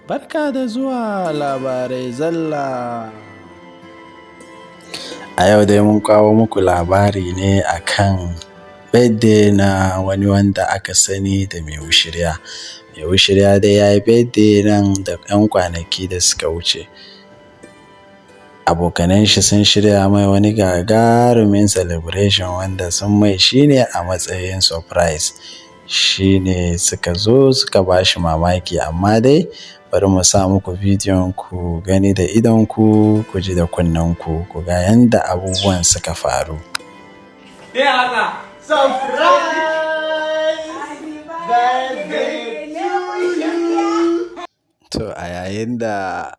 Barka da zuwa Labarai Zalla. A yau dai mun kawo muku labari ne akan birthday na wani wanda aka sani da Mai Wushirya. Mai Wushirya dai ya yi birthday nan da ‘yan kwanaki da suka wuce. Abokanan shi sun shirya mai wani gagarumin celebration wanda sun mai shi ne a matsayin surprise. Shi ne suka zo suka ba shi mamaki, amma dai bari mu sa muku bidiyon ku gani da idonku, ku ji da kunnenku, ku ga yanda abubuwan suka faru. Me haka? Surprise! Birthday to you! To, a yayin da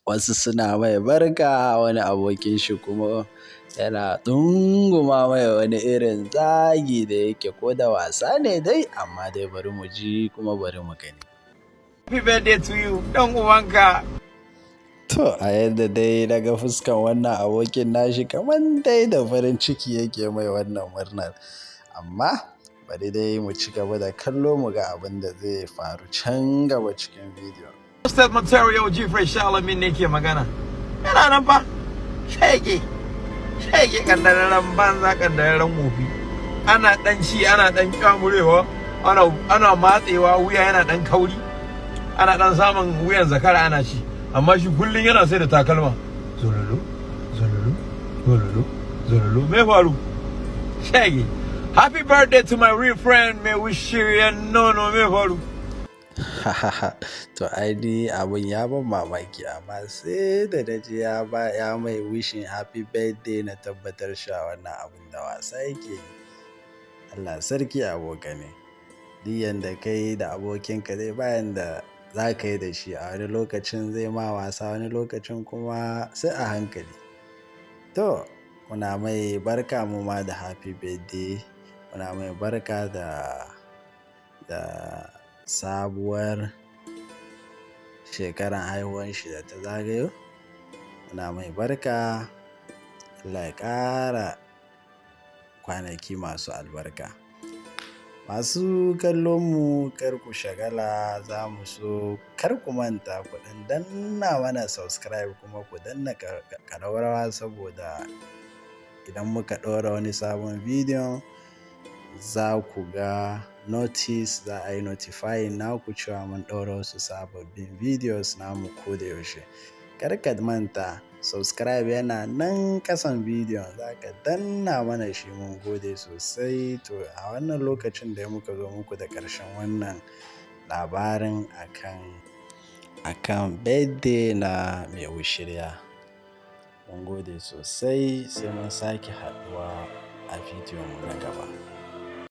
wasu suna mai barka, wani abokin shi kuma yana ɗunguma mai wani irin zagi da yake ko da wasa ne dai, amma dai bari mu ji kuma bari mu gani. Happy birthday to you, ɗan uwanka. To, a yadda dai na ga fuskan wannan abokin nashi, kaman dai da farin ciki yake mai wannan murnar. Amma bari dai mu ci gaba da kallo mu ga abin da zai faru can gaba cikin bidiyon. Ustaz Material G Fresh Alamin ne ke magana. Yana nan fa. Shege. Shege, kandararren banza, kandararren wofi. Ana dan ci, ana dan kyamurewa, ana matsewa, wuya yana dan kauri. Ana dan samun wuyan zakara ana ci. Amma shi kullun yana sai da takalma. Zololo, zololo, zololo, zololo. Me faru? Shege. Happy birthday to my real friend Mai Wushirya Nono. Me faru? To, ai ni abun ya ban mamaki, amma sai da na ji ya ba ya mai wishing happy birthday na tabbatar cewa wannan abun da wasa yake yi. Allah sarki abokane. Duk yanda ka yi da abokinka dai, bayan da za ka yi da shi, a wani lokacin zai ma wasa, wani lokacin kuma sai a hankali. To, muna mai barka mu ma da happy birthday. Muna mai barka da sabuwar shekaran haihuwan shi da ta zagayo. Muna mai barka. Allah ya ƙara kwanaki masu albarka. Masu kallon mu, kar ku shagala, za mu so kar ku manta ku ɗan danna mana subscribe kuma ku danna ƙararrawa, saboda idan muka ɗora wani sabon bidiyon za ku ga notice, za a yi notifying naku cewa mun ɗaura wasu sababbin videos namu ko da yaushe. Kar ka manta, subscribe yana nan ƙasan bidiyon, za ka danna mana shi. Mun gode sosai. To, a wannan lokacin da muka zo muku da ƙarshen wannan labarin akan birthday na Mai Wushirya. Mun gode sosai, sai mun sake haɗuwa a bidiyon mu na gaba.